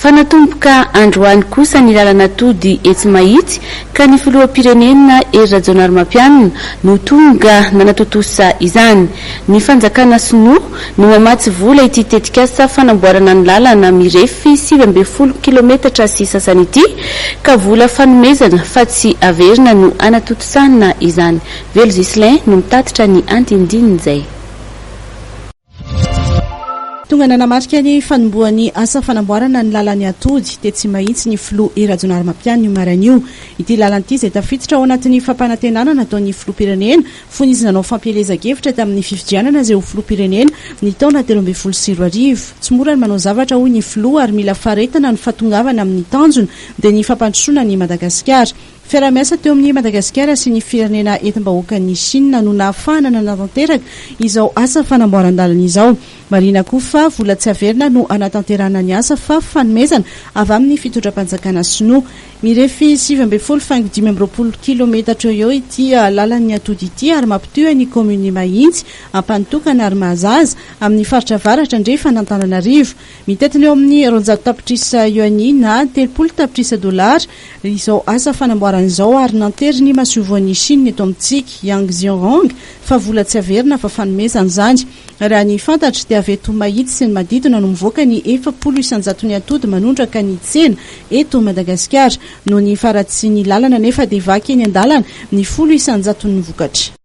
Fa natomboka androany kosa ny lalana tody etsy Mahitsy ka ny filoham-pirenena Hery Rajaonarimampianina no tonga nanatontosa izany. Ny fanjakana sinoa no mamatsy vola ity tetikasa fanamboarana ny lalana mirefy 19 kilometatra sy sasany ity ka vola fanomezana fa tsy averina no anatontosana izany. Velo Ghislain no mitatitra ny andinindinin'izay. Tonga nanamarika ny fanombohan'ny asa fanamboarana ny lalan'ny atody tetsy Mahitsy ny filoha Hery Rajaonarimampianina io maraina io. Ity lalana ity izay tafiditra ao anatin'ny fampanantenana nataon'ny filoham-pirenena fony izy nanao fampielezan-kevitra tamin'ny fifidianana izay ho filoham-pirenena ny taona 2013. Tsy mora ny manao zavatra hoy ny filoha ary mila faharetana ny fahatongavana amin'ny tanjona dia ny fampandrosoana an'i Madagasikara. Fiaraha-miasa teo amin'i Madagasikara sy ny firenena entim-bahoakan'i Chine no nahafahana nanatanteraka izao asa fanamboaran-dalana izao. Marihina koa fa vola tsy averina no hanatanterahana ny asa fa fanomezana avy amin'ny fitondram-panjakana sinoa. Mirefy 19 faingo 25 kilometatra eo eo ity lalan'ny atody ity ary mampitohy ny kaominina Mahitsy, Ampanotokana ary Mahazaza amin'ny faritra avaratra andrefan'Antananarivo. Mitentina eo amin'ny 200 tapitrisa yuan na 30 tapitrisa dolara izao asa fanamboarana izao ary nanteriny masoivohon'i Chine eto amintsika Yang Xiaorong fa vola tsy averina fa fanomezana izany. Raha ny fantatra dia avy eto Mahitsy sy ny manodidina no mivoaka ny 40% ny atody manondraka ny tsena eto Madagasikara. Noho ny faharatsian'ny lalana nefa dia vaky eny an-dalana ny 10% ny vokatra.